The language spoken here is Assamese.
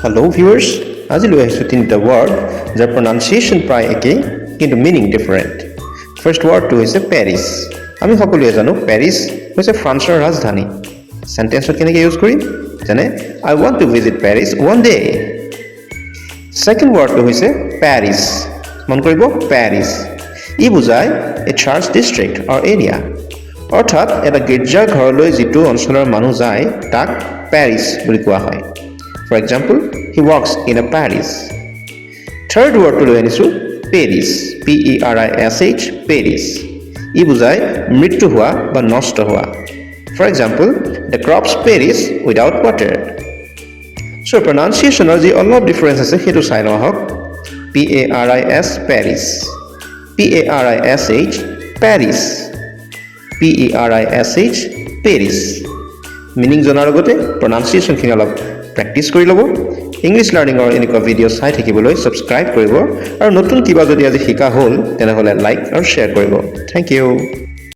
হেল্ল' ভিউৱাৰ্ছ, আজি লৈ আহিছোঁ তিনিটা ৱৰ্ড যাৰ প্ৰনাউন্সিয়েশ্যন প্ৰায় একেই কিন্তু মিনিং ডিফাৰেণ্ট। ফাৰ্ষ্ট ৱৰ্ডটো হৈছে পেৰিছ। আমি সকলোৱে জানো পেৰিছ হৈছে ফ্ৰান্সৰ ৰাজধানী। চেণ্টেন্সত কেনেকৈ ইউজ কৰিম? যেনে, "I want to visit Paris one day." Second ৱৰ্ডটো হৈছে পেৰিছ। মন কৰিব, পেৰিছ ই বুজায় a church district or area। অৰ্থাৎ এটা গীৰ্জাৰ ঘৰলৈ যিটো অঞ্চলৰ মানুহ যায়, তাক পেৰিছ বুলি কোৱা হয়। For example, "He works in a parish." Third ৱৰ্ডটো লৈ আনিছোঁ perish, perish, perish। ই বুজায় মৃত্যু হোৱা বা নষ্ট হোৱা। For example, "The crops perish without water." চ' প্ৰনাউন্সিয়েশ্যনৰ যি অলপ ডিফাৰেঞ্চ আছে, সেইটো চাই লওঁ আহক। PARIS, Paris, PARISH, perish, PERISH, perish। Meaning জনাৰ লগতে প্ৰনাউন্সিয়েশ্যনখিনি অলপ প্ৰেক্টিছ কৰি ল'ব। ইংলিছ লাৰ্ণিঙৰ এনেকুৱা ভিডিঅ' চাই থাকিবলৈ ছাবস্ক্ৰাইব কৰিব আৰু নতুন কিবা যদি আজি শিকা হ'ল, তেনেহ'লে লাইক আৰু শ্বেয়াৰ কৰিব। Thank you.